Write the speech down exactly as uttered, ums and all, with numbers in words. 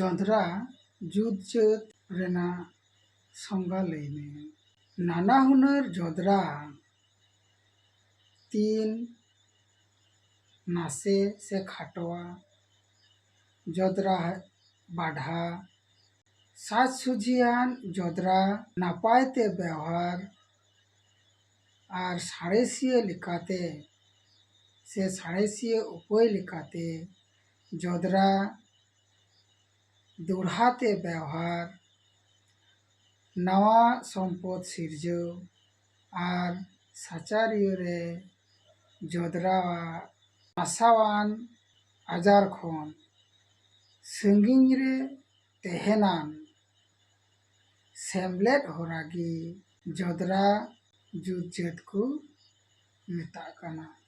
ᱡᱚᱸᱫᱽᱨᱟ ᱡᱩᱛ ᱡᱟᱹᱛ ᱨᱮᱱᱟᱜ ᱥᱚᱝᱜᱟ ᱞᱟᱹᱭ ᱢᱮ᱾ ᱱᱟᱱᱟ ᱦᱩᱱᱟᱹᱨ ᱡᱚᱸᱫᱽᱨᱟ, ᱛᱤᱱ ᱱᱟᱥᱮ ᱥᱮ ᱠᱷᱟᱴᱚᱣᱟ, ᱡᱚᱸᱫᱽᱨᱟ ᱵᱟᱰᱷᱟ, ᱥᱟᱡᱽ ᱥᱩᱡᱷᱤᱭᱟᱱ ᱡᱚᱸᱫᱽᱨᱟ ᱱᱟᱯᱟᱭ ᱛᱮ ᱵᱮᱣᱦᱟᱨ ᱟᱨ ᱥᱟᱬᱮᱥᱤᱭᱟᱹ ᱞᱮᱠᱟᱛᱮ ᱥᱮ ᱥᱟᱬᱮᱥᱤᱭᱟᱹ ᱩᱯᱟᱹᱭ ᱞᱮᱠᱟᱛᱮ ᱡᱚᱸᱫᱽᱨᱟ ᱫᱚᱦᱲᱟ ᱛᱮ ᱵᱮᱣᱦᱟᱨ, ᱱᱟᱣᱟ ᱥᱚᱢᱯᱚᱫ ᱥᱤᱨᱡᱟᱹᱣ ᱟᱨ ᱥᱟᱪᱟᱨᱤᱭᱟᱹ ᱨᱮ ᱡᱚᱸᱫᱽᱨᱟᱣᱟᱜ ᱱᱟᱥᱟᱣᱟᱱ ᱟᱡᱟᱨ ᱠᱷᱚᱱ ᱥᱟᱺᱜᱤᱧ ᱨᱮ ᱛᱟᱦᱮᱱᱟᱱ ᱥᱮᱢᱞᱮᱫ ᱦᱚᱨᱟ ᱜᱮ ᱡᱚᱸᱫᱽᱨᱟ ᱡᱩᱛ ᱡᱟᱹᱛ ᱠᱚ ᱢᱮᱛᱟᱜ ᱠᱟᱱᱟ᱾